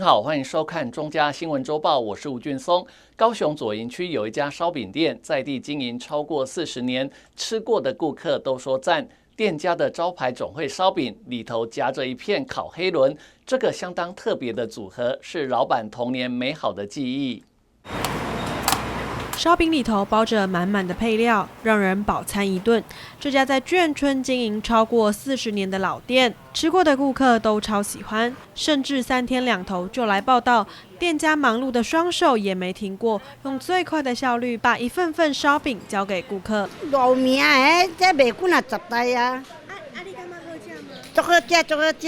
您好，歡迎收看中嘉新聞週報，我是吳俊松。高雄左營區有一家燒餅店，在地經營超過40年，吃過的顧客都說讚。店家的招牌總會燒餅裡頭夾着一片烤黑輪，這個相當特別的組合，是老闆童年美好的記憶。燒餅裡頭包着滿滿的配料，讓人飽餐一頓。這家在眷村經營超過40年的老店，吃過的顧客都超喜歡，甚至三天兩頭就來報到。店家忙碌的雙手也沒停過，用最快的效率把一份份燒餅交給顧客。老名的，這賣幾若十代啊。啊，你感覺好食嗎？足好食，足好食。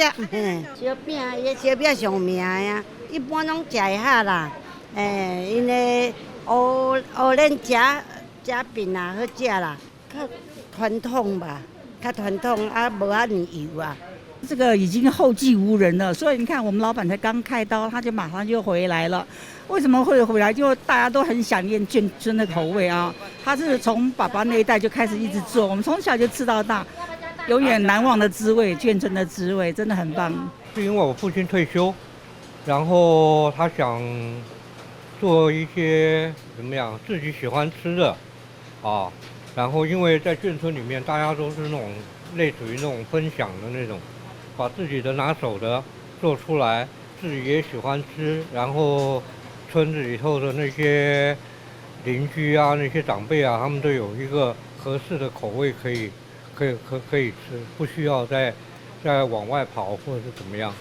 燒餅，伊燒餅上名啊，一般攏食會合啦。欸，𪜶的烏烏輪夾夾餅啊，好食啦，較傳統吧，較傳統啊，無遐爾油啊。這個已經後繼無人了，所以你看，我們老闆才剛開刀，他就馬上就回來了。為什麼會回來？就大家都很想念眷村的口味啊。他是從爸爸那一代就開始一直做，我們從小就吃到大，永遠難忘的滋味，眷村的滋味真的很棒。是因為我父親退休，然後他想做一些怎麼樣自己喜歡吃的啊，然後因為在眷村裡面，大家都是那種類似於那種分享的那種，把自己的拿手的做出來，自己也喜歡吃，然後村子裡頭的那些鄰居啊、那些長輩啊，他們都有一個合適的口味可以吃，不需要再往外跑或者是怎麼樣。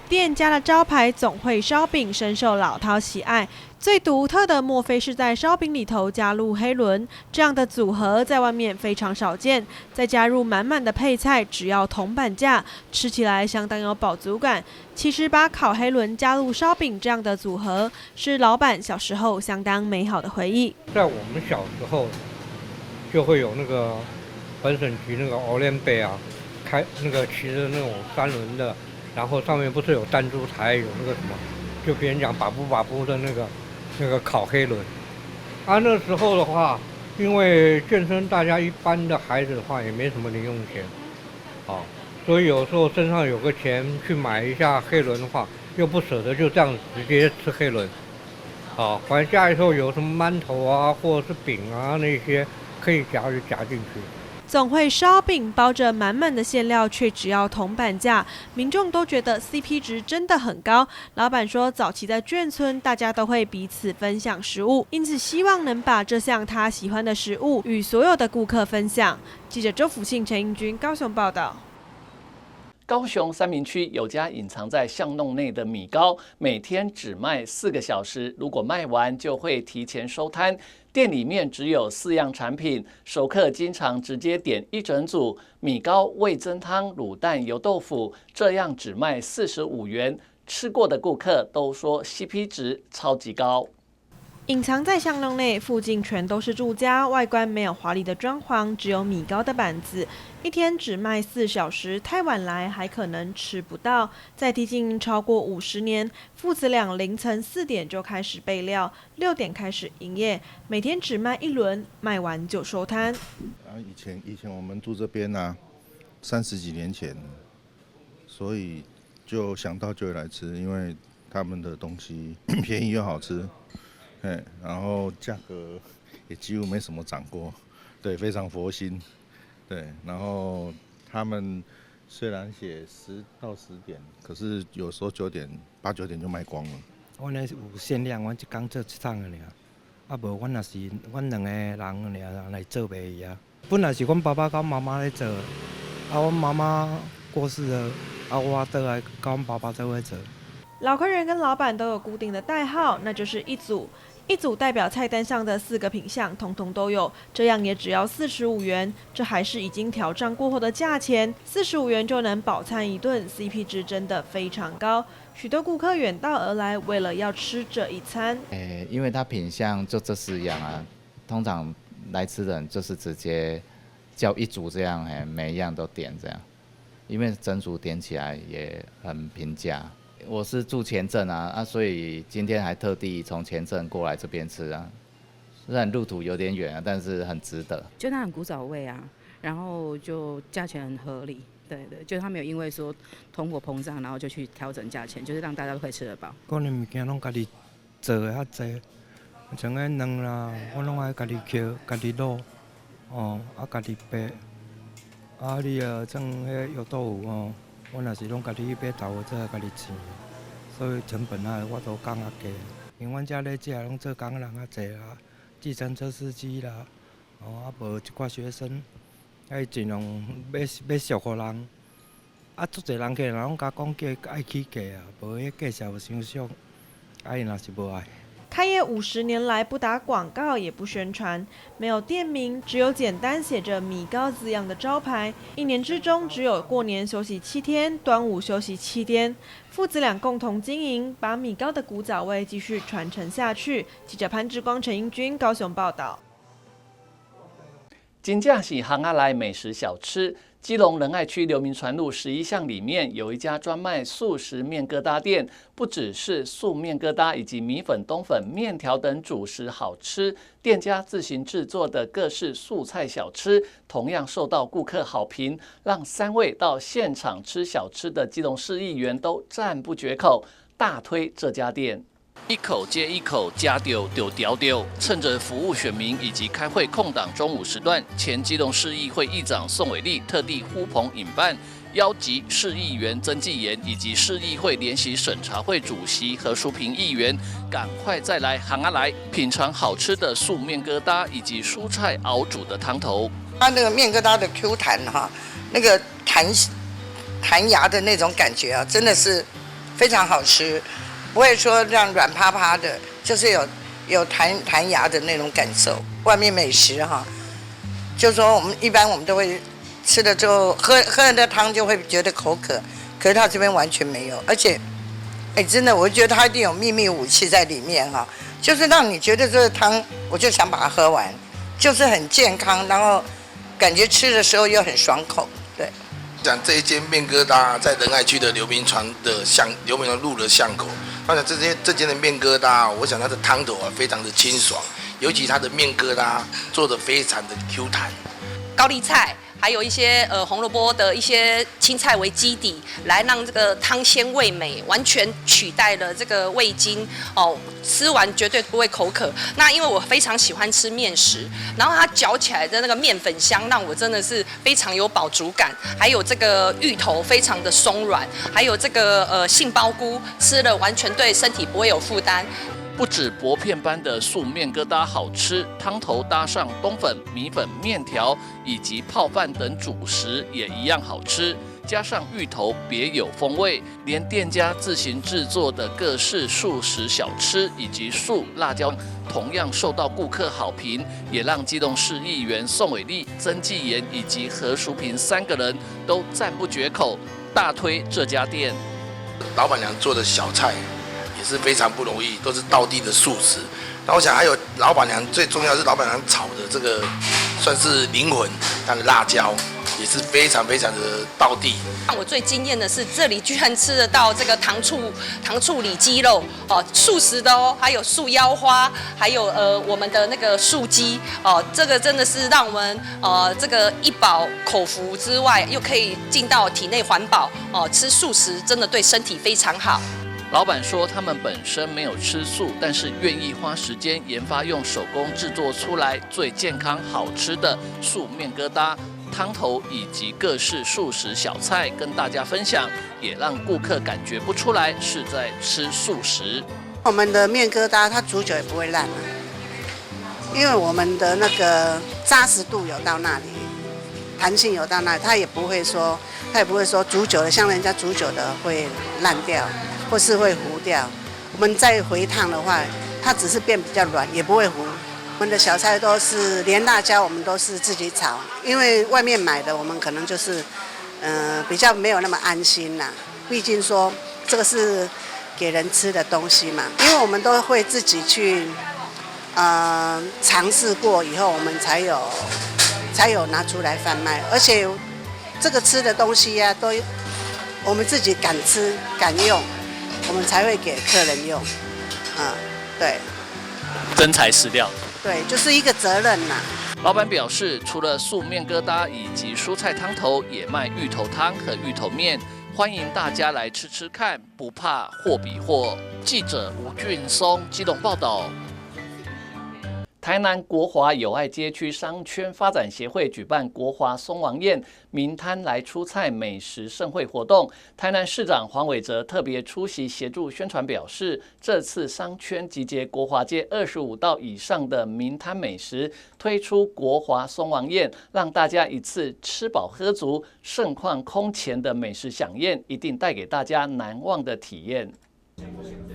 店家的招牌總會燒餅深受老饕喜愛。最獨特的，莫非是在燒餅裡頭加入黑輪這樣的組合，在外面非常少見。再加入滿滿的配菜，只要銅板價，吃起來相當有飽足感。其實把烤黑輪加入燒餅這樣的組合，是老闆小時候相當美好的回憶。在我們小時候，就會有那個本省級那個烏輪伯啊，開那個騎着那種三輪的，然後上面不是有彈珠台，有那個什麼，就別人講把布把布的那個烤黑輪。啊，那時候的話，因為眷村大家一般的孩子的話也沒什麼零用錢，啊，所以有時候身上有個錢去買一下黑輪的話，又不捨得就這樣直接吃黑輪，啊，反正家裡頭有什麼饅頭啊，或者是餅啊那些，可以夾就夾進去。總會燒餅包着滿滿的餡料，卻只要銅板價，民眾都覺得 CP 值真的很高。老闆說，早期在眷村，大家都會彼此分享食物，因此希望能把這項他喜歡的食物與所有的顧客分享。記者周福慶、陳英軍高雄報道。高雄三民區有家隱藏在巷弄內的米糕，每天只賣4個小時，如果賣完就會提前收攤。店裡面只有四樣產品，熟客經常直接點一整組米糕、味噌湯、滷蛋、油豆腐，這樣只賣45元。吃過的顧客都說 CP 值超級高。隱藏在巷弄內，附近全都是住家，外觀沒有華麗的裝潢，只有米糕的板子。一天只賣4小時，太晚來還可能吃不到。在地經營超過50年，父子倆凌晨4點就開始備料，6點開始營業，每天只賣一輪，賣完就收攤。啊，以前我們住這邊啊，30幾年前，所以就想到就會來吃，因為他們的東西便宜又好吃。然後價格也幾乎沒什麼漲過，對，非常佛心，對。然後他們雖然寫10到10點，可是有時候9點8、9點就賣光了。阮咧有限量，阮一工做一桶爾，啊無阮若是阮兩個人爾來做袂去啊。本來是阮爸爸佮媽媽咧做，啊，阮媽媽過世了，啊，我倒來佮阮爸爸做伙做。老客人跟老闆都有固定的代號，那就是一組。一組代表菜單上的四個品項，通通都有，這樣也只要四十五元，這還是已經調漲過後的價錢，四十五元就能飽餐一頓，CP 值真的非常高。許多顧客遠道而來，為了要吃這一餐。欸，因為它品項就這四樣啊，通常來吃的人就是直接叫一組這樣，嘿，每一樣都點這樣，因為整組點起來也很平價。我是住前鎮啊，啊，所以今天還特地從前鎮過來這邊吃啊。雖然路途有點遠啊，但是很值得。就它很古早味啊，然後就價錢很合理。對對，就是他沒有因為說通貨膨脹，然後就去調整價錢，就是讓大家都可以吃得飽。可能物件攏家己做的較濟，像彼卵啦，我攏愛家己抾、家己滷，哦，啊家己白。啊你啊，像彼油豆腐哦，我若是攏家己去買豆腐做家己煎，所以成本啊我都降較低。因為阮遮咧食攏做工人較濟啦，計程車司機啦，哦啊無一寡學生，愛盡量買買俗予人。啊，足濟人客人攏共講叫愛起價啊，無彼價錢有傷俗，啊𪜶若是無愛。開業50年來，不打廣告，也不宣傳，沒有店名，只有簡單寫着米糕字樣的招牌。一年之中，只有過年休息7天，端午休息7天。父子倆共同經營，把米糕的古早味繼續傳承下去。記者潘志光、陳英軍高雄報道。真正是巷仔內美食小吃。基隆仁愛區劉銘傳路11巷裡面有一家專賣素食麵疙瘩店，不只是素麵疙瘩以及米粉、冬粉、麵條等主食好吃，店家自行製作的各式素菜小吃同樣受到顧客好評，讓三位到現場吃小吃的基隆市議員都讚不絕口，大推這家店。一口接一口，呷著就牢著。趁着服務選民以及開會空檔中午時段，前基隆市議會議長宋偉立特地呼朋引伴，邀集市議員曾紀岩以及市議會聯席審查會主席何淑萍議員，趕快再來巷仔內品嘗好吃的素麵疙瘩以及蔬菜熬煮的湯頭。它那個麵疙瘩的 Q 彈哈，那個彈彈牙的那種感覺啊，真的是非常好吃。不會說讓軟趴趴的，就是有彈彈牙的那種感受。外面美食哈，就是說我們一般我們都會吃了之後喝喝了那湯就會覺得口渴，可是他這邊完全沒有，而且，哎，真的，我覺得他一定有秘密武器在裡面哈，就是讓你覺得這個湯，我就想把它喝完，就是很健康，然後感覺吃的時候又很爽口，對。講這一間麵疙瘩在仁愛區的劉銘傳的巷劉銘傳路的巷口。那這間的麵疙瘩，我想它的湯頭啊非常的清爽，尤其它的麵疙瘩做得非常的 Q 彈。高麗菜，還有一些紅蘿蔔的一些青菜為基底，來讓這個湯鮮味美，完全取代了這個味精哦，吃完絕對不會口渴。那因為我非常喜歡吃麵食，然後它嚼起來的那個麵粉香，讓我真的是非常有飽足感。還有這個芋頭非常的鬆軟，還有這個杏鮑菇吃了完全對身體不會有負擔。不止薄片般的素麵疙瘩好吃，湯頭搭上冬粉、米粉、麵條以及泡飯等主食也一樣好吃。加上芋頭，別有風味。連店家自行製作的各式素食小吃以及素辣椒，同樣受到顧客好評，也讓基隆市議員宋偉立、曾紀岩以及何淑萍三個人都讚不絕口，大推這家店。老闆娘做的小菜也是非常不容易，都是道地的素食。那我想還有老闆娘最重要是老闆娘炒的這個算是靈魂，它的辣椒也是非常非常的道地。讓我最驚豔的是，這裡居然吃得到這個糖醋里脊肉哦，素食的哦，還有素腰花，還有我們的那個素雞哦，這個真的是讓我們這個一飽口福之外，又可以進到體內環保哦，吃素食真的對身體非常好。老闆說，他們本身沒有吃素，但是願意花時間研發用手工製作出來最健康好吃的素麵疙瘩、湯頭以及各式素食小菜跟大家分享，也讓顧客感覺不出來是在吃素食。我們的麵疙瘩它煮久也不會爛，因為我們的那個紮實度有到那裡，彈性有到那裡，它也不會說煮久了，像人家煮久的會爛掉，或是會糊掉。我們再回燙的話，它只是變比較軟，也不會糊。我們的小菜都是連辣椒，我們都是自己炒，因為外面買的我們可能就是，比較沒有那麼安心啦。畢竟說這個是給人吃的東西嘛，因為我們都會自己去，嘗試過以後，我們才有拿出來販賣。而且這個吃的東西呀，都我們自己敢吃敢用，我們才會給客人用。嗯，對。真材實料。對，就是一個責任呐。老板表示，除了素面疙瘩以及蔬菜汤头，也卖芋头汤和芋头面，欢迎大家来吃吃看，不怕货比货。记者吴俊松基隆报道。台南国华友爱街区商圈发展协会举办国华松王宴民摊来出菜美食盛会活动，台南市长黄伟哲特别出席协助宣传，表示这次商圈集结国华街25道以上的民摊美食，推出国华松王宴，让大家一次吃饱喝足，盛况空前的美食飨宴，一定带给大家难忘的体验。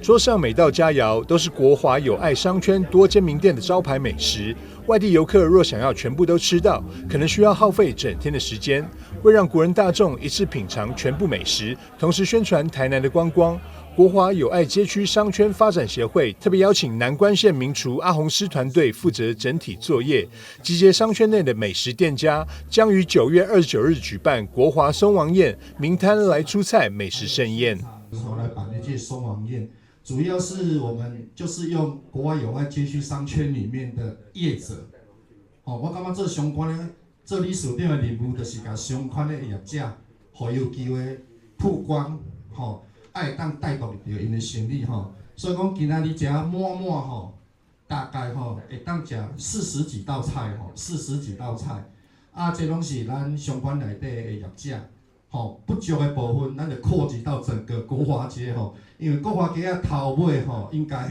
桌上每道佳肴都是国华友爱商圈多间名店的招牌美食。外地游客若想要全部都吃到，可能需要耗费整天的时间。为让国人大众一次品尝全部美食，同时宣传台南的观光，国华友爱街区商圈发展协会特别邀请南关县名厨阿宏师团队负责整体作业，集结商圈内的美食店家，将于9月29日举办国华松王宴，民摊来出菜美食盛宴。来办的这松王宴，主要是我们就是用国华友爱街区商圈里面的业者，哦，我感觉做相关的做理事长的任务，就是共相关的业者，予有机会曝光，吼，会当带动著𪜶的生意吼。所以讲今仔日遮满满吼，大概吼会当食四十几道菜吼，四十几道菜，啊，这拢是咱相关内底的业者。吼，不足的部分，咱就扩及到整个国华街吼，因为国华街仔头尾吼，应该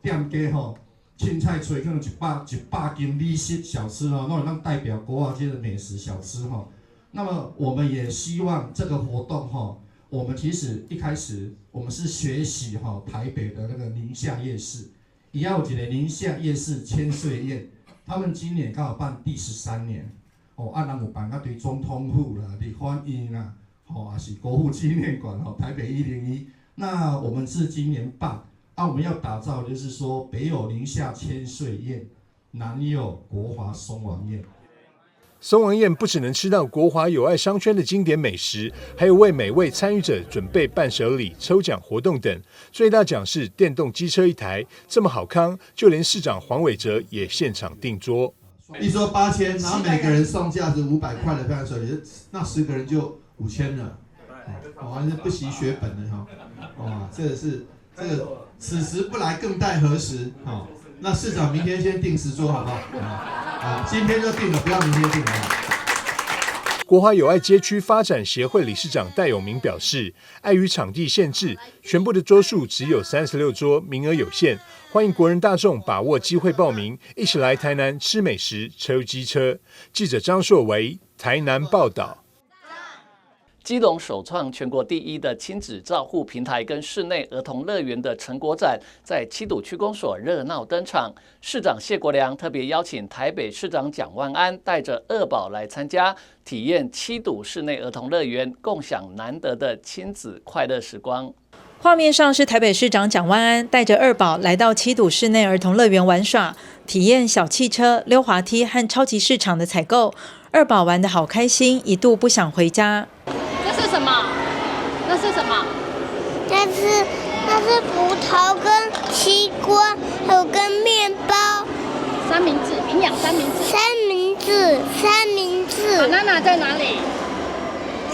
店家吼，凊彩揣可能100间美食小吃哦，拢会当代表国华街的美食小吃吼。那么我们也希望这个活动吼，我们其实一开始我们是学习吼台北的那个宁夏夜市，伊遐有一个宁夏夜市千岁宴，他们今年刚好办第13年。哦，啊，人有办甲对总统府啦、立法院啦，吼，也是国父纪念馆吼，台北101。那我们是今年办，啊，我们要打造就是说，北有宁夏千岁宴，南有国华松王宴。松王宴不只能吃到国华友爱商圈的经典美食，还有为每位参与者准备伴手礼、抽奖活动等。最大奖是电动机车一台，这么好康，就连市长黄伟哲也现场订桌。一桌8000，然后每个人送价值500块的伴手礼，那10个人就5000了，哦，是不惜血本的哈，哇，这个是这个此时不来更待何时？哈，那市长明天先订10桌好不好？啊，今天就订了，不要明天订了。国华友爱街区发展协会理事长戴永明表示，碍于场地限制，全部的桌数只有36桌，名额有限，欢迎国人大众把握机会报名，一起来台南吃美食、抽机车。记者张硕维台南报道。基隆首创全国第一的亲子照护平台跟室内儿童乐园的成果展，在七堵区公所热闹登场。市长谢国梁特别邀请台北市长蒋万安带着二宝来参加，体验七堵室内儿童乐园，共享难得的亲子快乐时光。画面上是台北市长蒋万安带着二宝来到七堵室内儿童乐园玩耍，体验小汽车、溜滑梯和超级市场的采购。二宝玩得好开心，一度不想回家。这是什么？那是什么？那是葡萄跟西瓜，还有跟面包。三明治，营养三明治。三明治，三明治。 banana 在哪里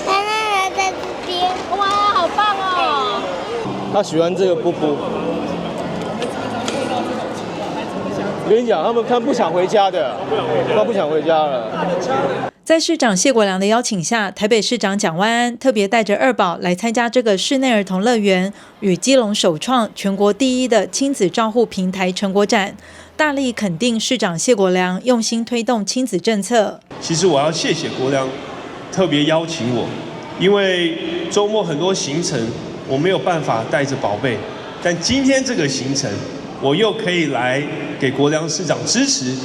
？banana 在这边。哇，好棒哦！他喜欢这个布布。我跟你讲，他们他不想回家的，他不想回家了。在市长谢国梁的邀请下，台北市长蒋万安特别带着二宝来参加这个室内儿童乐园与基隆首创全国第一的亲子照护平台成果展，大力肯定市长谢国梁用心推动亲子政策。其实我要谢谢国梁特别邀请我，因为周末很多行程我没有办法带着宝贝，但今天这个行程我又可以来给国梁市长支持。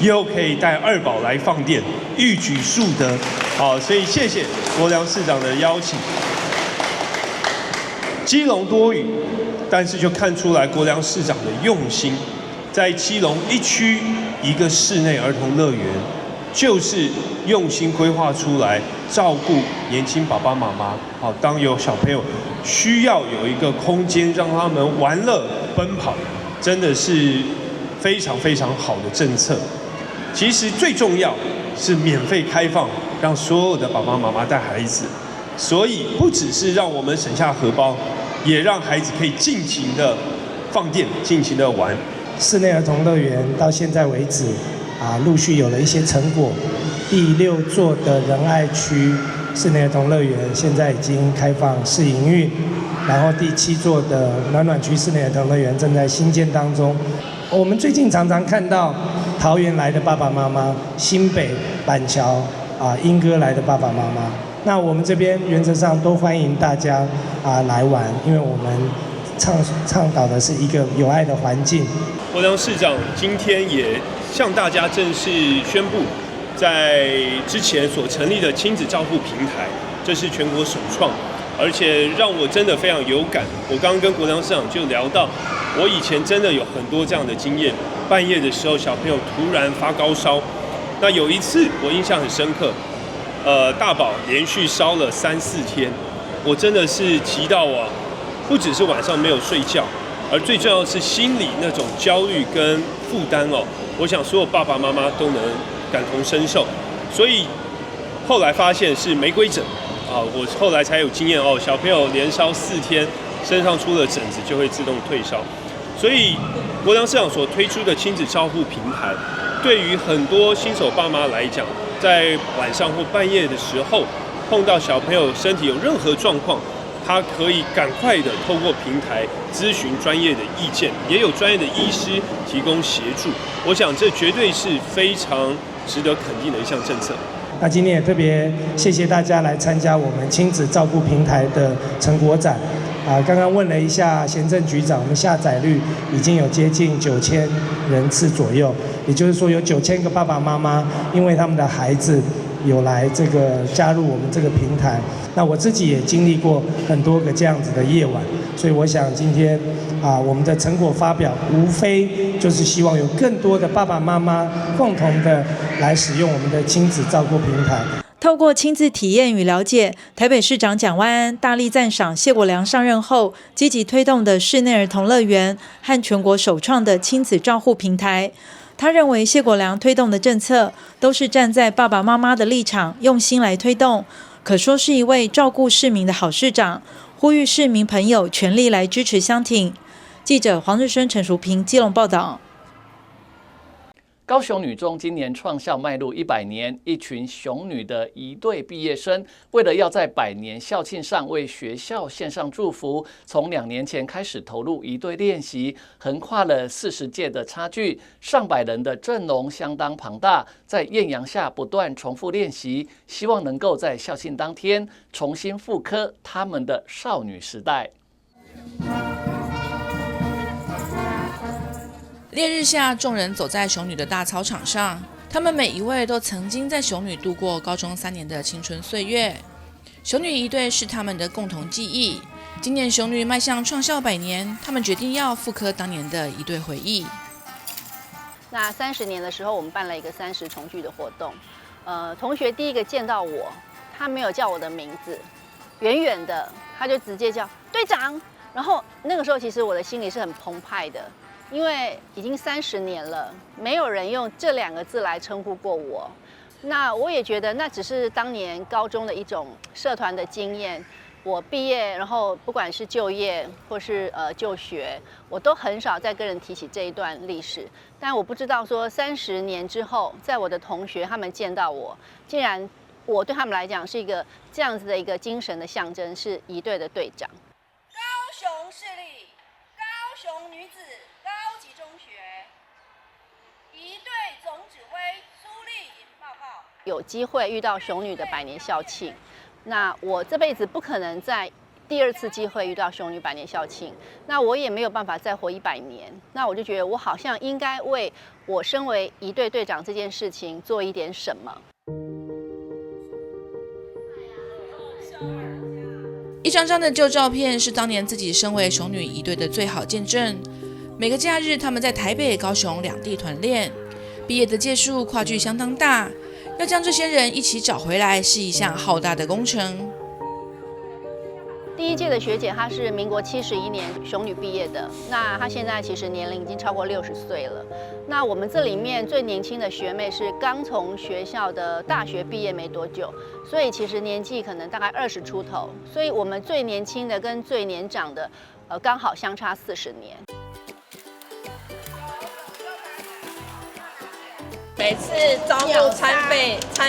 又可以带二宝来放电，一举数得，好，所以谢谢国梁市长的邀请。基隆多雨，但是就看出来国梁市长的用心，在基隆一区一个室内儿童乐园，就是用心规划出来，照顾年轻爸爸妈妈。好，当有小朋友需要有一个空间让他们玩乐奔跑，真的是非常非常好的政策。其实最重要是免费开放，让所有的爸爸妈妈带孩子，所以不只是让我们省下荷包，也让孩子可以尽情的放电，尽情的玩。室内儿童乐园到现在为止，陆续有了一些成果。第六座的仁爱区室内儿童乐园现在已经开放试营运，然后第七座的暖暖区室内儿童乐园正在兴建当中。我们最近常常看到桃园来的爸爸妈妈，新北板桥莺歌来的爸爸妈妈。那我们这边原则上都欢迎大家来玩，因为我们倡导的是一个有爱的环境。国梁市长今天也向大家正式宣布，在之前所成立的亲子照护平台，这是全国首创，而且让我真的非常有感。我刚刚跟国梁市长就聊到，我以前真的有很多这样的经验，半夜的时候小朋友突然发高烧，那有一次我印象很深刻，大宝连续烧了3、4天，我真的是急到啊，不只是晚上没有睡觉，而最重要的是心里那种焦虑跟负担哦，我想所有爸爸妈妈都能感同身受。所以后来发现是玫瑰疹啊，我后来才有经验哦，小朋友连烧四天，身上出了疹子就会自动退烧。所以国梁市长所推出的亲子照护平台，对于很多新手爸妈来讲，在晚上或半夜的时候，碰到小朋友身体有任何状况，他可以赶快的透过平台咨询专业的意见，也有专业的医师提供协助。我想这绝对是非常值得肯定的一项政策。那今天也特别谢谢大家来参加我们亲子照顾平台的成果展。刚刚问了一下行政局长，我们下载率已经有接近9000人次左右，也就是说有9000个爸爸妈妈因为他们的孩子有来这个加入我们这个平台。那我自己也经历过很多个这样子的夜晚，所以我想今天我们的成果发表，无非就是希望有更多的爸爸妈妈共同的来使用我们的亲子照顾平台。透过亲自体验与了解，台北市长蒋万安大力赞赏谢国梁上任后积极推动的室内儿童乐园和全国首创的亲子照护平台。他认为谢国梁推动的政策都是站在爸爸妈妈的立场，用心来推动，可说是一位照顾市民的好市长。呼吁市民朋友全力来支持相挺。记者黄日升、陈淑平基隆报道。高雄女中今年创校迈入100年，一群雄女的仪队毕业生，为了要在百年校庆上为学校献上祝福，从2年前开始投入仪队练习，横跨了40届的差距，上百人的阵容相当庞大，在艳阳下不断重复练习，希望能够在校庆当天重新复刻他们的少女时代。烈日下，众人走在雄女的大操场上，他们每一位都曾经在雄女度过高中3年的青春岁月。雄女仪队是他们的共同记忆。今年雄女迈向创校百年，他们决定要复刻当年的仪队回忆。那30年的时候，我们办了一个30重聚的活动。同学第一个见到我，他没有叫我的名字，远远的他就直接叫队长。然后那个时候，其实我的心里是很澎湃的。因为已经三十年了，没有人用这两个字来称呼过我，那我也觉得那只是当年高中的一种社团的经验。我毕业，然后不管是就业或是就学，我都很少再跟人提起这一段历史。但我不知道说三十年之后，在我的同学他们见到我，竟然我对他们来讲是一个这样子的一个精神的象征，是仪队的队长。高雄市立高雄女子高级中学仪队总指挥苏丽颖报告。有机会遇到雄女的百年校庆，那我这辈子不可能再第二次机会遇到雄女百年校庆，那我也没有办法再活100年，那我就觉得我好像应该为我身为仪队队长这件事情做一点什么。一张张的旧照片是当年自己身为雄女仪队的最好见证。每个假日，他们在台北、高雄两地团练。毕业的届数跨距相当大，要将这些人一起找回来是一项浩大的工程。第第一届的学姐她是民国71年雄女毕业的，那她现在其实年龄已经超过60岁了。那我们这里面最年轻的学妹是刚从学校的大学毕业没多久，所以其实年纪可能大概20出头。所以我们最年轻的跟最年长的，刚好相差40年。每次招募餐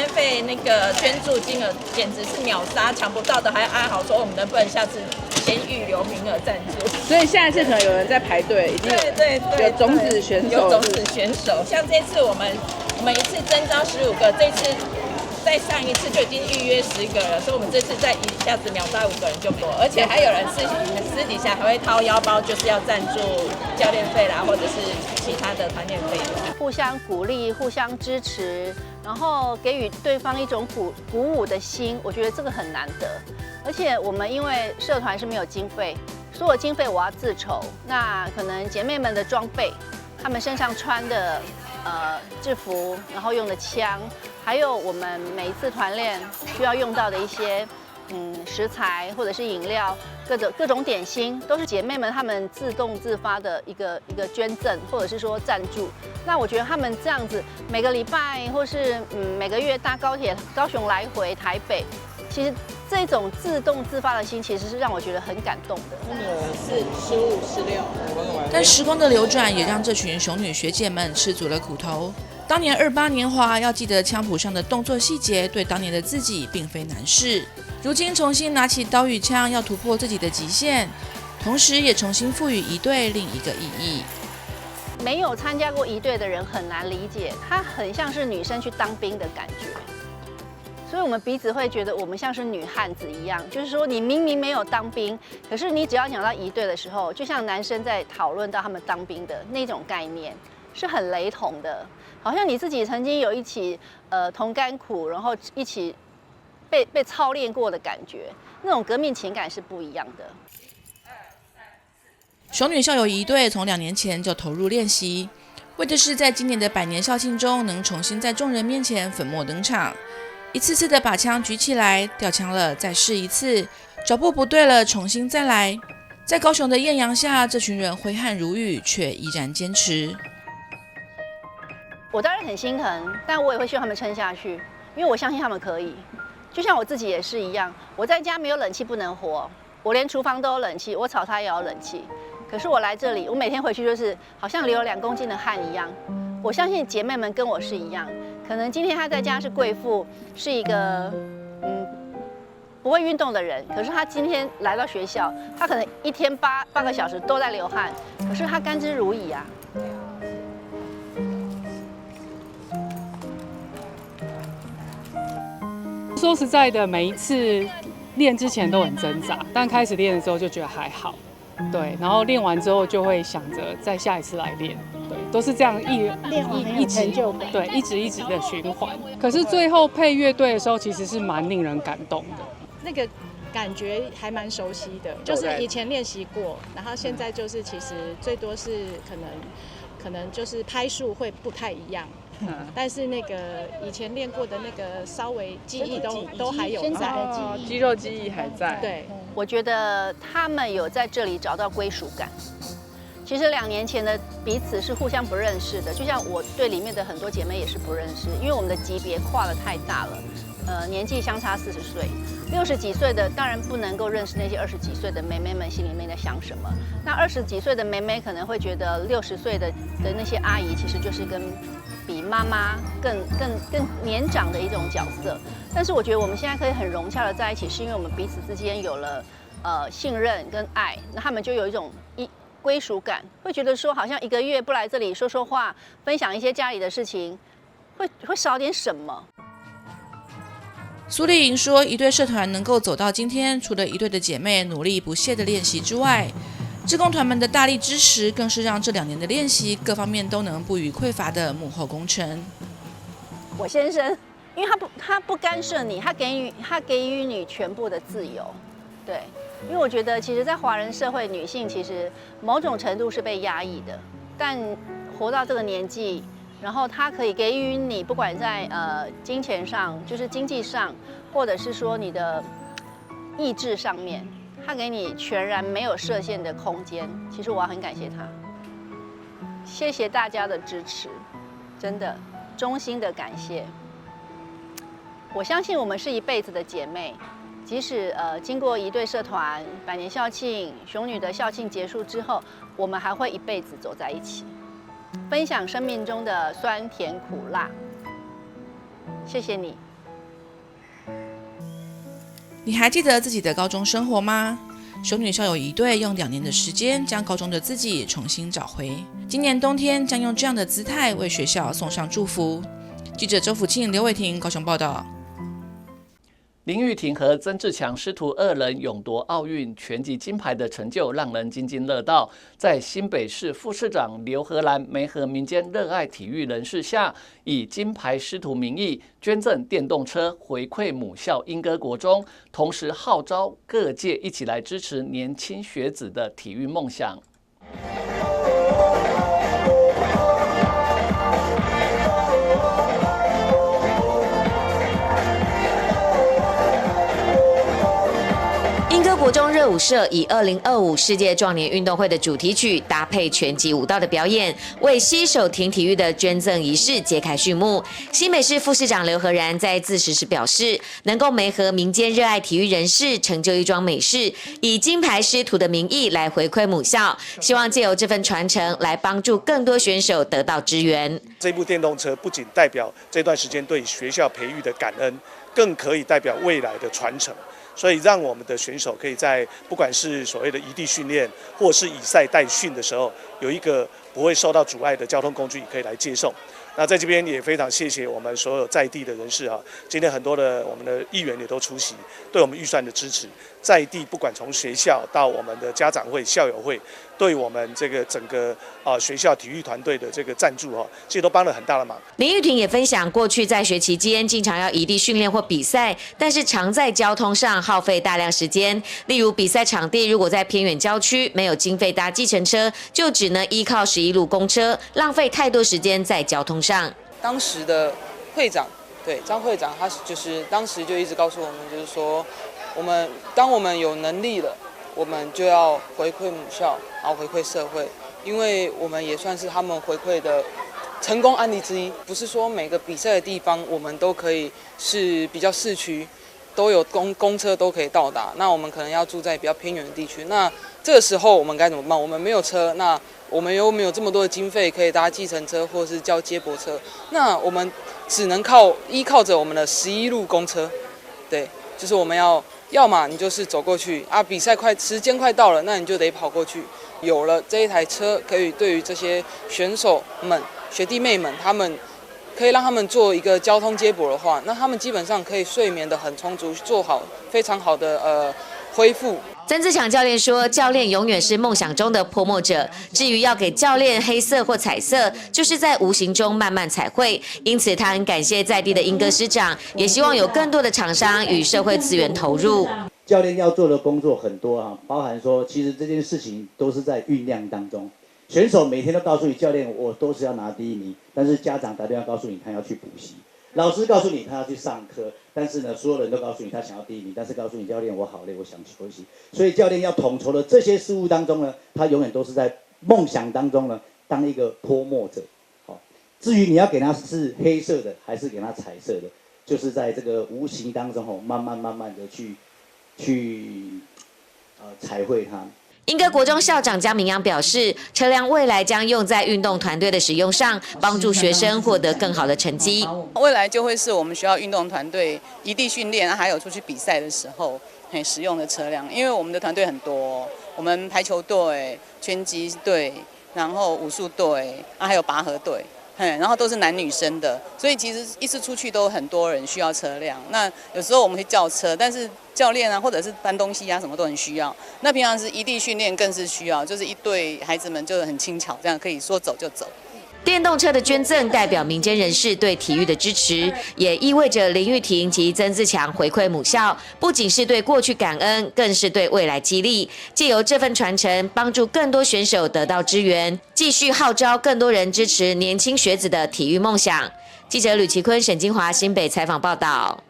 费那个捐助金额简直是秒杀，抢不到的还哀嚎说我们能不能下次先预留名额赞助。所以下一次可能有人在排队，已经对对对，有种子选手，有种子选手。像这次我们一次征召15个，这次再上一次就已经预约10个了，所以我们这次再一下子秒杀五个人就多，而且还有人私底下还会掏腰包，就是要赞助教练费啦，或者是其他的团练费用。互相鼓励，互相支持，然后给予对方一种鼓舞的心，我觉得这个很难得。而且我们因为社团是没有经费，所有经费我要自筹。那可能姐妹们的装备，她们身上穿的制服，然后用的枪，还有我们每一次团练需要用到的一些食材或者是饮料，各种点心，都是姐妹们她们自动自发的一个一个捐赠，或者是说赞助。那我觉得他们这样子每个礼拜或是每个月搭高铁高雄来回台北，其实这种自动自发的心，其实是让我觉得很感动的。四、15、16。但时光的流转也让这群雄女学姐们吃足了苦头。当年28年华，要记得枪谱上的动作细节，对当年的自己并非难事。如今重新拿起刀与枪，要突破自己的极限，同时也重新赋予仪队另一个意义。没有参加过仪队的人很难理解，它很像是女生去当兵的感觉。所以，我们彼此会觉得我们像是女汉子一样，就是说，你明明没有当兵，可是你只要讲到仪队的时候，就像男生在讨论到他们当兵的那种概念，是很雷同的，好像你自己曾经有一起同甘苦，然后一起被操练过的感觉，那种革命情感是不一样的。雄女校友仪队从2年前就投入练习，为的是在今年的百年校庆中能重新在众人面前粉墨登场。一次次的把枪举起来，掉枪了再试一次，脚步不对了重新再来。在高雄的艳阳下，这群人挥汗如雨，却依然坚持。我当然很心疼，但我也会希望他们撑下去，因为我相信他们可以。就像我自己也是一样，我在家没有冷气不能活，我连厨房都有冷气，我炒菜也要冷气。可是我来这里，我每天回去就是好像流了2公斤的汗一样。我相信姐妹们跟我是一样，可能今天她在家是贵妇，是一个不会运动的人，可是她今天来到学校，她可能一天8个小时都在流汗，可是她甘之如饴啊。说实在的，每一次练之前都很挣扎，但开始练的时候就觉得还好，对，然后练完之后就会想着再下一次来练，对，都是这样一一一直对，一直一直的循环。可是最后配乐队的时候，其实是蛮令人感动的。那个感觉还蛮熟悉的，就是以前练习过，然后现在就是其实最多是可能就是拍数会不太一样。但是那个以前练过的那个稍微记忆都还有在，肌肉记忆还在。对，我觉得他们有在这里找到归属感。其实2年前的彼此是互相不认识的，就像我对里面的很多姐妹也是不认识，因为我们的级别跨得太大了，年纪相差40岁，60几岁的当然不能够认识那些二十几岁的妹妹们心里面在想什么。那二十几岁的妹妹可能会觉得60岁的那些阿姨其实就是跟比妈妈更年长的一种角色。但是我觉得我们现在可以很融洽的在一起，是因为我们彼此之间有了信任跟爱，那他们就有一种归属感，会觉得说好像一个月不来这里说说话，分享一些家里的事情，会少点什么。苏丽莹说，仪队社团能够走到今天，除了仪队的姐妹努力不懈的练习之外，志工团们的大力支持，更是让这2年的练习各方面都能不予匮乏的幕后功臣。我先生，因为他不干涉你，他给予你全部的自由，对。因为我觉得，其实，在华人社会，女性其实某种程度是被压抑的。但活到这个年纪，然后他可以给予你，不管在金钱上，就是经济上，或者是说你的意志上面，他给你全然没有设限的空间。其实我要很感谢他，谢谢大家的支持，真的衷心的感谢。我相信我们是一辈子的姐妹，即使经过仪队社团百年校庆、雄女的校庆结束之后，我们还会一辈子走在一起，分享生命中的酸甜苦辣。谢谢你。你还记得自己的高中生活吗？雄女校友仪队用2年的时间将高中的自己重新找回。今年冬天将用这样的姿态为学校送上祝福。记者周福庆、刘伟婷高雄报道。林玉婷和曾志强师徒2人勇夺奥运拳击金牌的成就，让人津津乐道。在新北市副市长刘荷兰媒合民间热爱体育人士下，以金牌师徒名义捐赠电动车回馈母校莺歌国中，同时号召各界一起来支持年轻学子的体育梦想。国中热舞社以2025世界壮年运动会的主题曲搭配拳击舞蹈的表演，为携手挺体育的捐赠仪式揭开序幕。新北市副市长刘和然在致辞时表示，能够媒合民间热爱体育人士，成就一桩美事，以金牌师徒的名义来回馈母校，希望借由这份传承来帮助更多选手得到支援。这部电动车不仅代表这段时间对学校培育的感恩，更可以代表未来的传承。所以，让我们的选手可以在不管是所谓的异地训练，或是以赛代训的时候，有一个不会受到阻碍的交通工具可以来接送。那在这边也非常谢谢我们所有在地的人士啊，今天很多的我们的议员也都出席，对我们预算的支持。在地不管从学校到我们的家长会、校友会，对我们这个整个学校体育团队的这个赞助啊，其实都帮了很大的忙。林玉婷也分享，过去在学期间经常要异地训练或比赛，但是常在交通上耗费大量时间。例如比赛场地如果在偏远郊区，没有经费搭计程车，就只能依靠11路公车，浪费太多时间在交通上。当时的会长，对，张会长，他就是当时就一直告诉我们，就是说，当我们有能力了，我们就要回馈母校，然后回馈社会，因为我们也算是他们回馈的成功案例之一。不是说每个比赛的地方我们都可以是比较市区，都有公车都可以到达。那我们可能要住在比较偏远的地区，那这个时候我们该怎么办？我们没有车，那我们又没有这么多的经费可以搭计程车或是叫接驳车，那我们只能依靠着我们的11路公车，对，就是我们要么你就是走过去啊，比赛时间快到了，那你就得跑过去。有了这一台车，可以对于这些选手们、学弟妹们，他们可以让他们做一个交通接驳的话，那他们基本上可以睡眠得很充足，做好非常好的恢复。曾志强教练说：“教练永远是梦想中的泼墨者。至于要给教练黑色或彩色，就是在无形中慢慢彩绘。因此，他很感谢在地的莺歌师长，也希望有更多的厂商与社会资源投入。教练要做的工作很多啊，包含说，其实这件事情都是在酝酿当中。选手每天都告诉你，教练，我都是要拿第一名，但是家长打电话告诉你，他要去补习。”老师告诉你他要去上课，但是呢，所有人都告诉你他想要第一名，但是告诉你教练我好累，我想休息。所以教练要统筹的这些事物当中呢，他永远都是在梦想当中呢，当一个泼墨者。好，至于你要给他是黑色的还是给他彩色的，就是在这个无形当中吼，慢慢慢慢的去彩绘它。莺歌国中校长江明阳表示，车辆未来将用在运动团队的使用上，帮助学生获得更好的成绩。未来就会是我们学校运动团队异地训练，还有出去比赛的时候，使用的车辆。因为我们的团队很多，我们排球队、拳击队，然后武术队，还有拔河队。然后都是男女生的，所以其实一次出去都很多人需要车辆。那有时候我们会叫车，但是教练啊，或者是搬东西啊，什么都很需要。那平常是异地训练更是需要，就是一队孩子们就很轻巧，这样可以说走就走。电动车的捐赠代表民间人士对体育的支持，也意味着林玉婷及曾志强回馈母校，不仅是对过去感恩，更是对未来激励。借由这份传承，帮助更多选手得到支援，继续号召更多人支持年轻学子的体育梦想。记者吕奇坤、沈金华新北采访报道。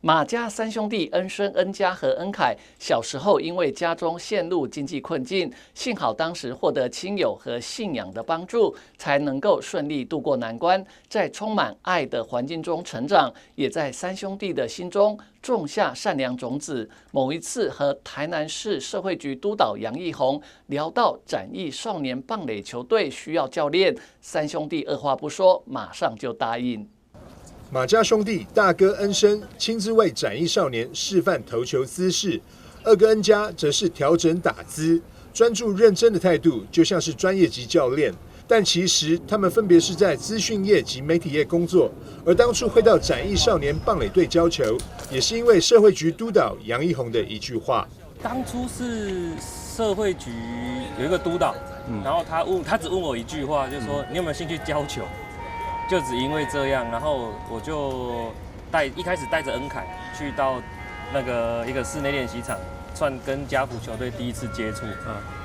马家三兄弟恩生、恩家和恩凯小时候因为家中陷入经济困境，幸好当时获得亲友和信仰的帮助，才能够顺利度过难关，在充满爱的环境中成长，也在三兄弟的心中种下善良种子。某一次和台南市社会局督导杨义宏聊到展翼少年棒垒球队需要教练，三兄弟二话不说，马上就答应。马家兄弟大哥恩生亲自为展翼少年示范投球姿势，二哥恩家则是调整打姿，专注认真的态度就像是专业级教练。但其实他们分别是在资讯业及媒体业工作，而当初会到展翼少年棒垒队教球，也是因为社会局督导杨义宏的一句话。当初是社会局有一个督导，然后他只问我一句话，就是说你有没有兴趣教球？就只因为这样，然后我就一开始带着恩凯去到那个一个室内练习场，算跟家福球队第一次接触。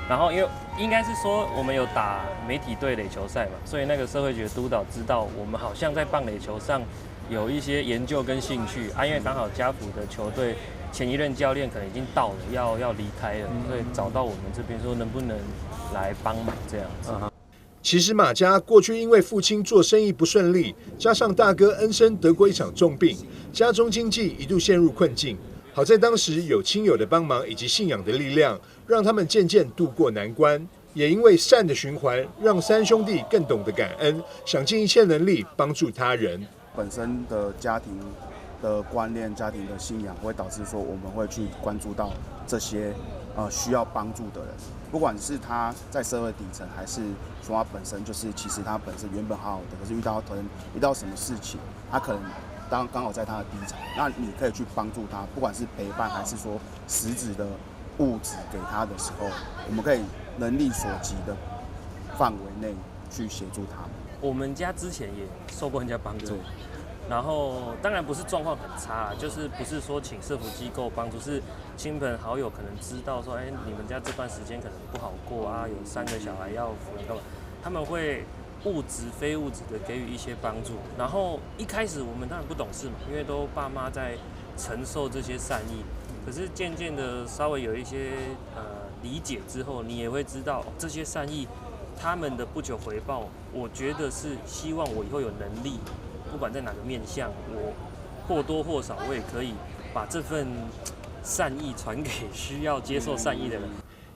然后因为应该是说我们有打媒体队垒球赛嘛，所以那个社会局的督导知道我们好像在棒垒球上有一些研究跟兴趣啊，因为刚好家福的球队前一任教练可能已经到了要离开了，所以找到我们这边说能不能来帮忙这样子。其实马家过去因为父亲做生意不顺利，加上大哥恩生得过一场重病，家中经济一度陷入困境。好在当时有亲友的帮忙以及信仰的力量，让他们渐渐度过难关。也因为善的循环，让三兄弟更懂得感恩，想尽一切能力帮助他人。本身的家庭的观念、家庭的信仰，会导致说我们会去关注到这些需要帮助的人。不管是他在社会底层，还是说他本身就是，其实他本身原本好好的，可是遇到什么事情，他可能刚好在他的低潮，那你可以去帮助他，不管是陪伴还是说实质的物质给他的时候，我们可以能力所及的范围内去协助他们。我们家之前也受过人家帮助，然后当然不是状况很差，就是不是说请社福机构帮助，是亲朋好友可能知道说，哎，你们家这段时间可能不好过啊，有3个小孩要抚养干嘛，他们会物质非物质的给予一些帮助。然后一开始我们当然不懂事嘛，因为都爸妈在承受这些善意，可是渐渐的稍微有一些理解之后，你也会知道，哦，这些善意他们的不求回报，我觉得是希望我以后有能力，不管在哪个面向，我或多或少我也可以把这份善意传给需要接受善意的人。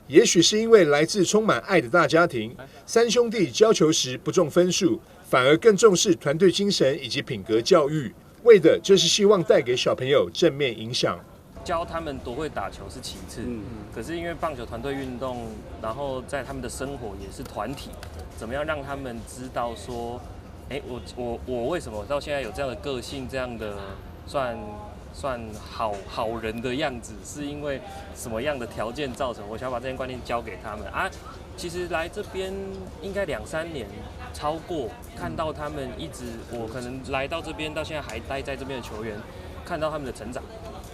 也许是因为来自充满爱的大家庭，三兄弟教球时不重分数，反而更重视团队精神以及品格教育，为的就是希望带给小朋友正面影响。教他们多会打球是其次，可是因为棒球团队运动，然后在他们的生活也是团体，怎么样让他们知道说，哎，我为什么到现在有这样的个性，这样的算好人的样子，是因为什么样的条件造成？我想把这些观念教给他们啊。其实来这边应该2、3年，超过看到他们一直，我可能来到这边到现在还待在这边的球员，看到他们的成长，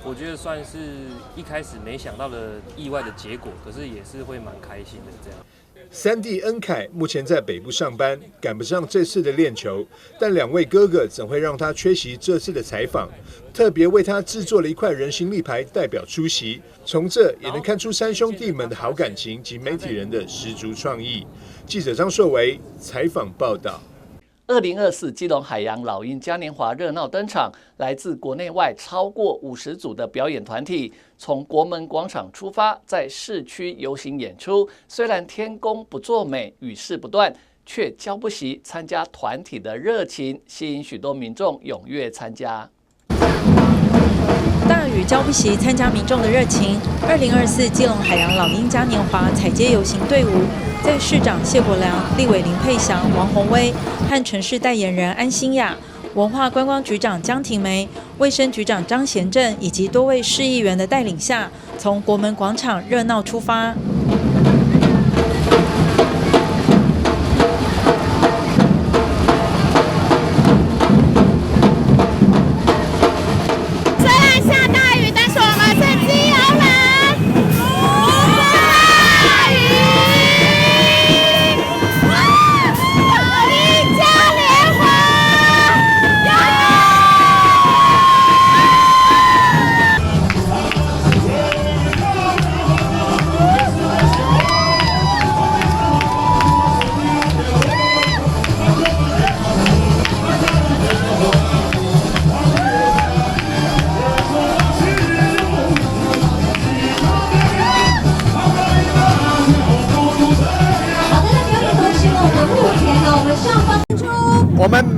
我觉得算是一开始没想到的意外的结果，可是也是会蛮开心的这样。三弟恩凯目前在北部上班，赶不上这次的练球，但2位哥哥怎会让他缺席这次的采访？特别为他制作了一块人形立牌，代表出席。从这也能看出三兄弟们的好感情及媒体人的十足创意。记者张硕维采访报道。2024基隆海洋老鹰嘉年华热闹登场，来自国内外超过50组的表演团体，从国门广场出发，在市区游行演出。虽然天公不作美，雨势不断，却浇不熄参加团体的热情，吸引许多民众踊跃参加。大雨浇不熄参加民众的热情。2024基隆海洋老鹰嘉年华踩街游行队伍，在市长谢国梁、立委林佩祥、王宏威和城市代言人安心亚、文化观光局长江婷梅、卫生局长张贤正以及多位市议员的带领下，从国门广场热闹出发。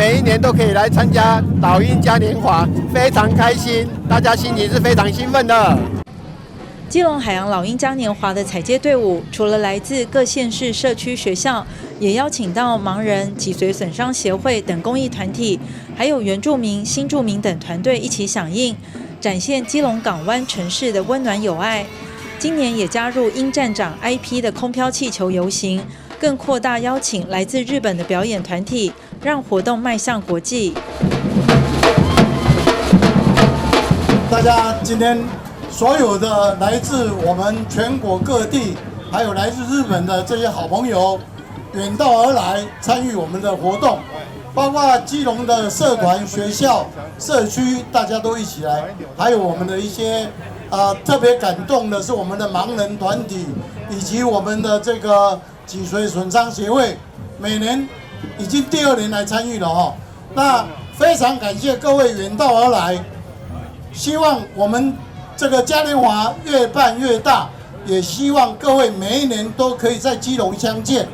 每一年都可以來參加老鷹嘉年華，非常開心，大家心情是非常興奮的。基隆海洋老鷹嘉年華的踩街隊伍，除了來自各縣市社區學校，也邀請到盲人、脊髓損傷協會等公益團體，還有原住民、新住民等團隊一起響應，展現基隆港灣城市的溫暖友愛。今年也加入鷹站長 IP 的空飄氣球遊行，更擴大邀請來自日本的表演團體，讓活動邁向國際。大家今天所有的來自我們全國各地，還有來自日本的這些好朋友，遠道而來參與我們的活動，包括基隆的社團、學校、社區，大家都一起來，還有我們的一些。特別感動的是我們的盲人團體，以及我們的這個脊髓損傷協會，每年已經第二年來參與了哈。那非常感謝各位遠道而來，希望我們這個嘉年華越辦越大，也希望各位每一年都可以在基隆相見。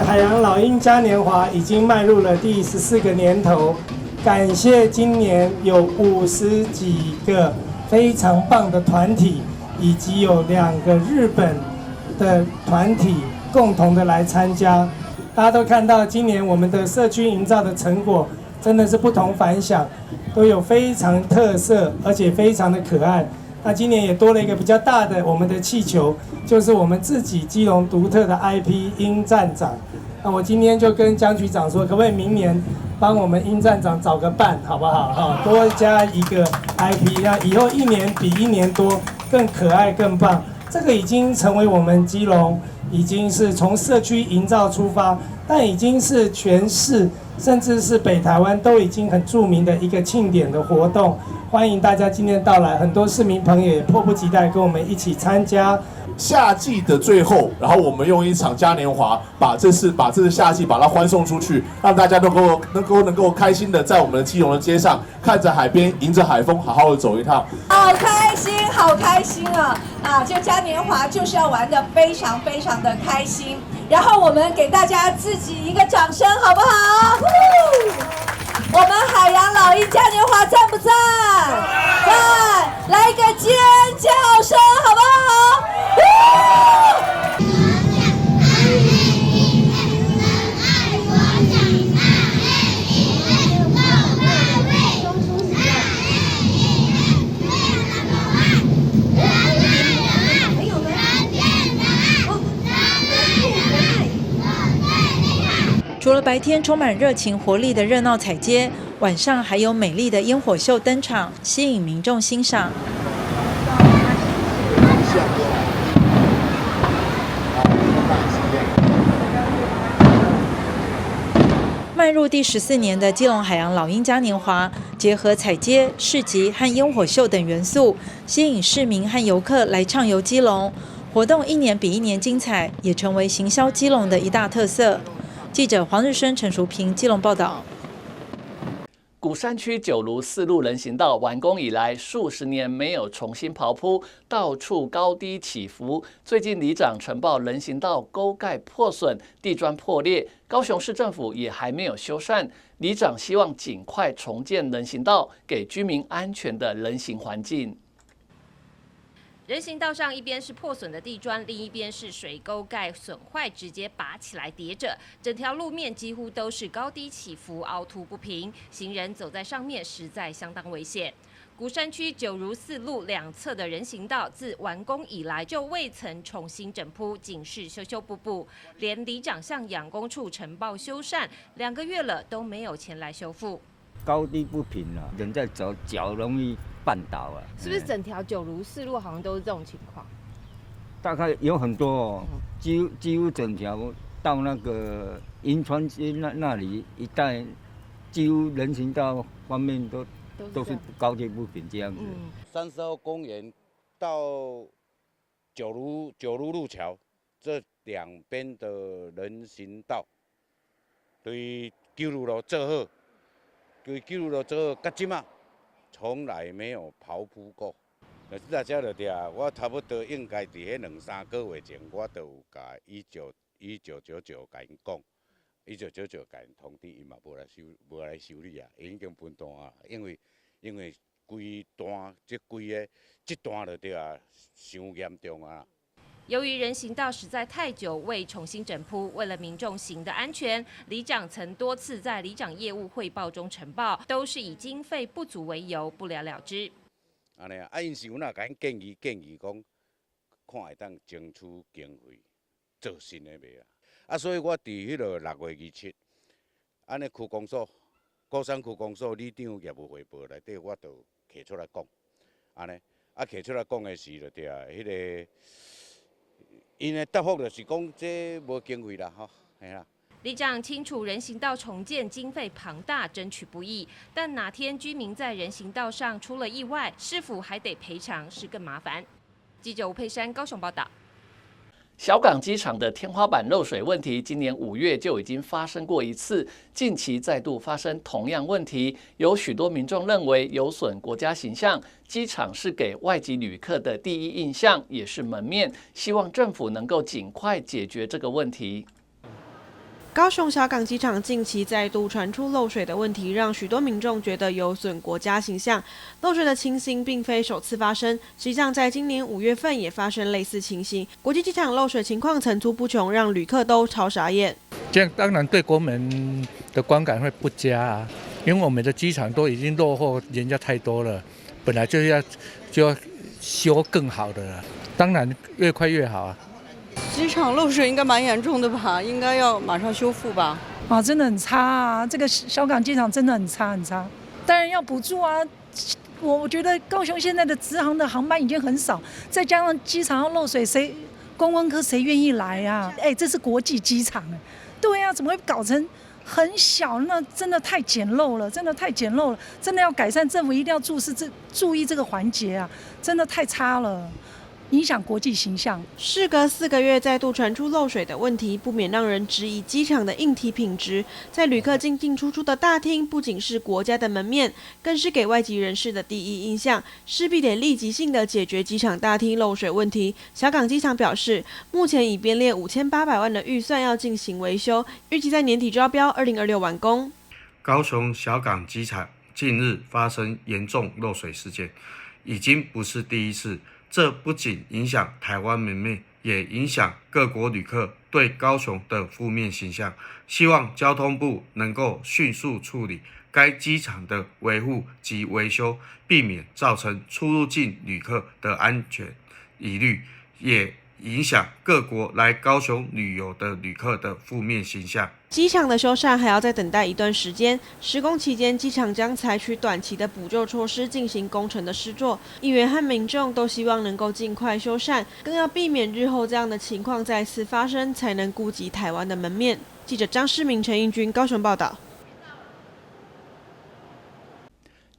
海洋老鷹嘉年華已經邁入了第14個年頭，感謝今年有50幾個非常棒的團體，以及有2個日本的團體共同的來參加。大家都看到今年我們的社區營造的成果真的是不同凡響，都有非常特色，而且非常的可愛。那今年也多了一個比較大的我們的氣球，就是我們自己基隆獨特的 IP 鷹站長。那我今天就跟江局長說，可不可以明年幫我們鷹站長找個伴，好不好？哈，多加一個 IP，那以後一年比一年多，更可愛、更棒。這個已經成為我們基隆，已經是從社區營造出發，但已經是全市甚至是北台灣都已經很著名的一個慶典的活動。歡迎大家今天到來，很多市民朋友也迫不及待跟我們一起參加。夏季的最後，然後我們用一場嘉年華，把這次夏季把它歡送出去，讓大家能夠開心的在我們的基隆的街上，看着海邊，迎着海風，好好的走一趟。好開心，好開心啊！啊，這嘉年華就是要玩得非常非常的開心。然後我們給大家自己一個掌聲，好不好？我們海洋老鷹嘉年華讚不讚？讚！來一個尖叫聲，好不好？除了白天充滿熱情活力的熱鬧踩街，晚上還有美麗的煙火秀登場，吸引民眾欣賞。邁入第14年的基隆海洋老鷹嘉年華，結合踩街、市集和煙火秀等元素，吸引市民和遊客來暢遊基隆。活動一年比一年精彩，也成為行銷基隆的一大特色。記者黃日升、陳淑平，基隆報道。鼓山區九如四路人行道完工以來，數十年沒有重新刨鋪，到處高低起伏。最近里長呈報人行道溝蓋破損、地磚破裂，高雄市政府也還沒有修繕。里長希望盡快重建人行道，給居民安全的人行環境。人行道上一邊是破損的地磚，另一邊是水溝蓋損壞，直接拔起來疊着，整條路面幾乎都是高低起伏、凹凸不平，行人走在上面實在相當危險。鼓山區九如四路兩側的人行道自完工以來就未曾重新整鋪，僅是修修補補，連里長向養工處呈報修繕2個月了都沒有前來修復。高低不平啊，人在走腳容易絆倒啊。是不是整條九如四路好像都是這種情況？大概有很多哦，幾乎整條到那個銀川街那裡一帶，幾乎人行道方面都是高低不平這樣子。30號公園到九如路橋這兩邊的人行道，對九如路做好。對，九如路做好，到這馬從來沒有刨鋪過。那這就對啊，我差不多應該佇彼兩三個月前，我就有共1999共𪜶講，1999共𪜶通知，伊嘛無來修，無來修理啊，已經分段啊，因為規段這規个這段就對啊，傷嚴重啊。由於人行道實在太久未重新整鋪，為了民眾行的安全，里長曾多次在里長業務匯報中呈報，都是以經費不足為由不了了之。按呢啊，𪜶是有哪共𪜶建議建議講，看會當爭取經費做新的袂啊？啊，所以我佇彼个6月27，按呢區公所、鼓山區公所里長業務匯報內底，我就提出來講，按呢，啊提出來講的時就對啊，彼个。𪜶的答覆就是講，這無經費啦，吼，嘿啦。里長清楚人行道重建經費龐大，爭取不易。但哪天居民在人行道上出了意外，是否還得賠償，是更麻煩。記者吳佩珊高雄報道。小港機場的天花板漏水問題，今年5月就已經發生過一次，近期再度發生同樣問題，有許多民眾認為有損國家形象。機場是給外籍旅客的第一印象，也是門面，希望政府能夠盡快解決這個問題。高雄小港機場近期再度傳出漏水的問題，讓許多民眾覺得有損國家形象。漏水的情形並非首次發生，實際上在今年5月份也發生類似情形。國際機場漏水情況層出不窮，讓旅客都超傻眼。這樣當然對國民的觀感會不佳啊，因為我們的機場都已經落後人家太多了，本來就要修更好的了，當然越快越好啊。機場漏水應該蠻嚴重的吧？應該要馬上修復吧？啊，真的很差啊！這個小港機場真的很差很差。當然要補助啊！我覺得高雄現在的直航的航班已經很少，再加上機場要漏水，誰觀光客誰願意來啊？哎，這是國際機場，對啊，怎麼會搞成很小？那真的太簡陋了，真的太簡陋了，真的要改善，政府一定要注視這注意這個環節啊！真的太差了。影響國際形象。事隔4個月，再度傳出漏水的問題，不免讓人質疑機場的硬體品質。在旅客進進出出的大廳，不僅是國家的門面，更是給外籍人士的第一印象，勢必得立即性的解決機場大廳漏水問題。小港機場表示，目前已編列5800萬的預算要進行維修，預計在年底招標，2026完工。高雄小港機場近日發生嚴重漏水事件，已經不是第一次。這不僅影響台灣門面，也影響各國旅客對高雄的負面形象。希望交通部能夠迅速處理該機場的維護及維修，避免造成出入境旅客的安全疑慮，也影響各國來高雄旅遊的旅客的負面形象。機場的修繕還要再等待一段時間。施工期間，機場將採取短期的補救措施進行工程的施作。議員和民眾都希望能夠盡快修繕，更要避免日後這樣的情況再次發生，才能顧及台灣的門面。記者張世明、陳義軍高雄報道。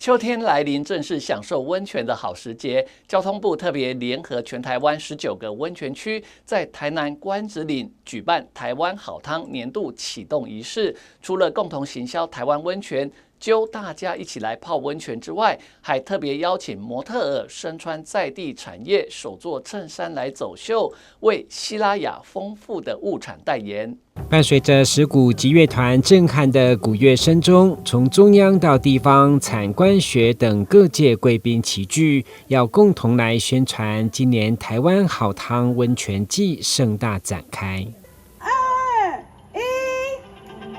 秋天來臨，正是享受溫泉的好時節。交通部特別聯合全台灣19個溫泉區，在台南關子嶺舉辦台灣好湯年度啟動儀式。除了共同行銷台灣溫泉，揪大家一起來泡溫泉之外，還特別邀請模特兒身穿在地產業手作襯衫來走秀，為西拉雅豐富的物產代言。伴隨着石鼓擊樂團震撼的鼓樂聲中，從中央到地方、產官學等各界貴賓齊聚，要共同來宣傳今年台灣好湯溫泉季盛大展開。二一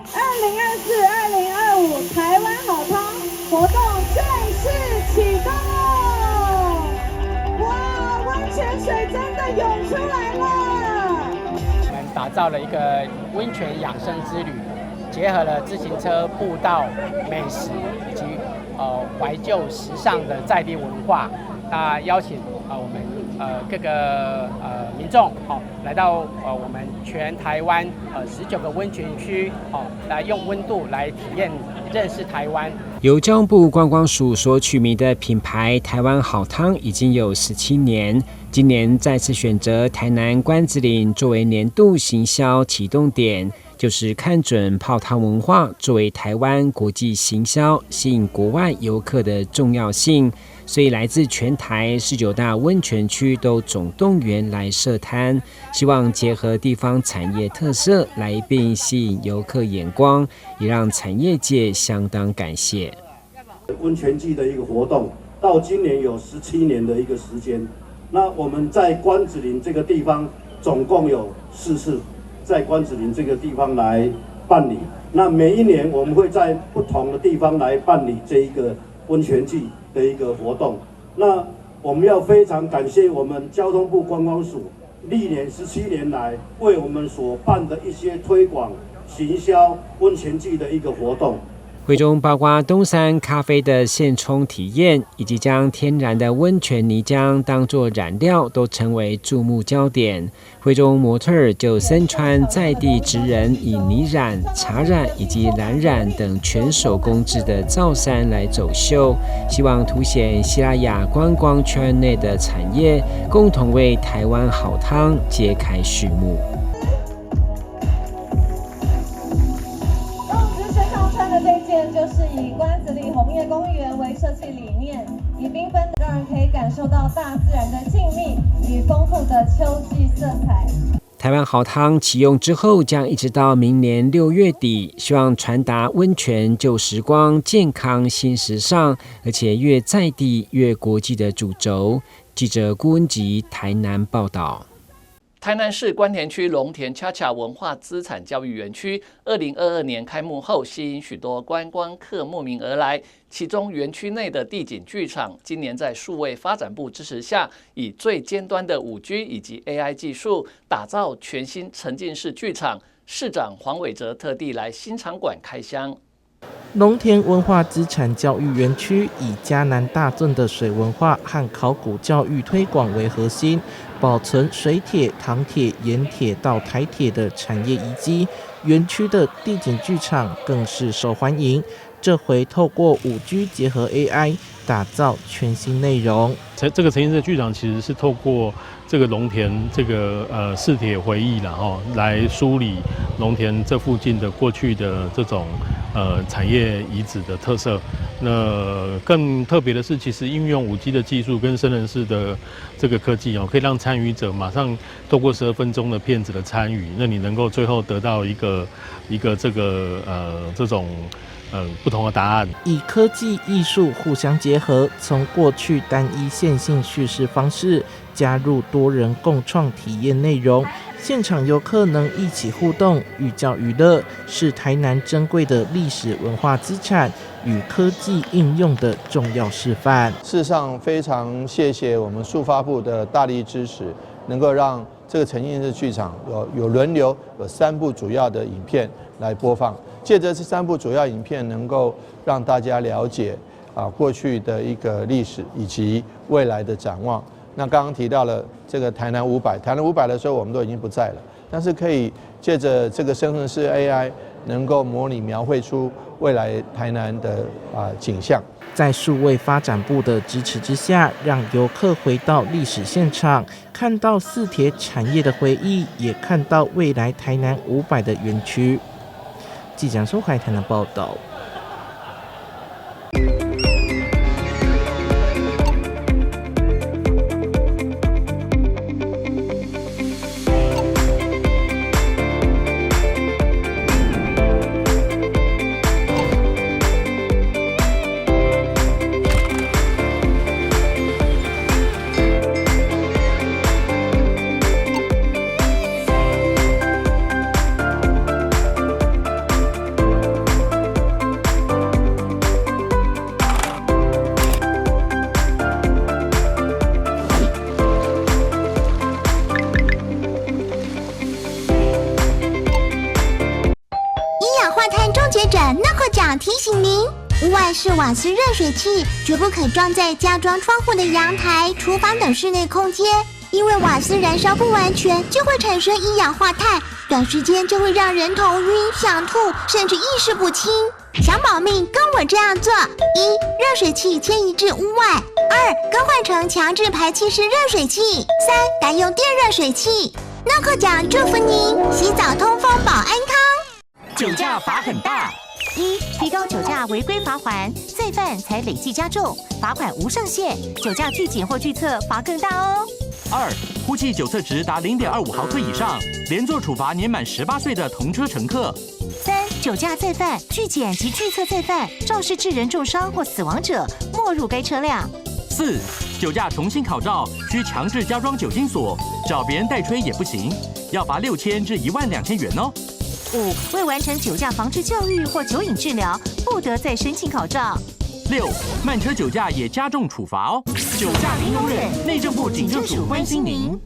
，2024、2025台灣好湯活動正式啟動！哇，溫泉水真的湧出來了！我們打造了一個溫泉養生之旅，結合了自行車步道、美食以及懷舊時尚的在地文化。那邀請啊我們各個民眾好來到我們全台灣19個溫泉區，好來用溫度來體驗認識台灣。由交通部觀光署所取名的品牌台灣好湯已經有17年，今年再次選擇台南關子嶺作為年度行銷啟動點。就是看准泡汤文化作为台湾国际行销、吸引国外游客的重要性，所以来自全台19大温泉区都总动员来设摊，希望结合地方产业特色来一并吸引游客眼光，也让产业界相当感谢。温泉季的一个活动，到今年有17年的一个时间。那我们在关子岭这个地方，总共有4次在关子岭这个地方来办理。那每一年我们会在不同的地方来办理这一个温泉季的一个活动。那我们要非常感谢我们交通部观光署历年17年来为我们所办的一些推广行销温泉季的一个活动。会中包括东山咖啡的现冲体验，以及将天然的温泉泥浆当作染料，都成为注目焦点。会中模特儿就身穿在地职人以泥染、茶染以及蓝染等全手工制的罩衫来走秀，希望凸显西拉雅观光圈内的产业，共同为台湾好汤揭开序幕。就是以关子岭红叶公园为设计理念，以缤纷让人可以感受到大自然的静谧与丰富的秋季色彩。台湾好汤启用之后，将一直到明年6月底，希望传达温泉旧时光、健康新时尚，而且越在地越国际的主轴。记者郭文吉台南报道。台南市官田区龙田恰恰文化资产教育园区，2022年开幕后，吸引许多观光客慕名而来。其中，园区内的地景剧场，今年在数位发展部支持下，以最尖端的5G 以及 AI 技术，打造全新沉浸式剧场。市长黄伟哲特地来新场馆开箱。龙田文化资产教育园区以嘉南大圳的水文化和考古教育推广为核心，保存水铁、糖铁、盐铁到台铁的产业遗迹。园区的地景剧场更是受欢迎。这回透过5G 结合 AI，打造全新内容。这个沉浸式剧场其实是透过这个龙田这个四铁回忆，然后来梳理龙田这附近的过去的这种产业遗址的特色。那更特别的是，其实应用5G 的技术跟生成式的这个科技哦，可以让参与者马上透过12分钟的片子的参与，那你能够最后得到一个这个这种。不同的答案，以科技艺术互相结合，从过去单一线性叙事方式，加入多人共创体验内容，现场游客能一起互动，寓教于乐，是台南珍贵的历史文化资产与科技应用的重要示范。事实上，非常谢谢我们数发部的大力支持，能够让这个沉浸式剧场有轮流有3部主要的影片来播放。借着这3部主要影片，能够让大家了解过去的一个历史以及未来的展望。那刚刚提到了这个台南500，台南500的时候我们都已经不在了，但是可以借着这个生成式 AI， 能够模拟描绘出未来台南的景象。在数位发展部的支持之下，让游客回到历史现场，看到四铁产业的回忆，也看到未来台南500的园区。记者苏海台的报道。提醒您，屋外是瓦斯热水器，绝不可装在加装窗户的阳台、厨房等室内空间，因为瓦斯燃烧不完全，就会产生一氧化碳，短时间就会让人头晕、想吐，甚至意识不清。想保命，跟我这样做：一、热水器迁移至屋外；二、更换成强制排气式热水器；三、改用电热水器。诺克奖祝福您，洗澡通风保安康。酒駕罰很大。一、提高酒駕違規罰鍰，再犯才累計加重，罰款無上限，酒駕拒檢或拒測罰更大哦。二、呼氣酒測值達0.25毫克以上，連坐處罰年滿18歲的同車乘客。三、酒駕再犯、拒檢及拒測再犯，肇事致人重傷或死亡者，沒入該車輛。四、酒駕重新考照需強制加裝酒精鎖，找別人代吹也不行，要罰6000至12000元哦。五、未完成酒駕防治教育或酒癮治療，不得再申請考照。六、慢車酒駕也加重處罰哦。酒駕零容忍，內政部警政署關心您。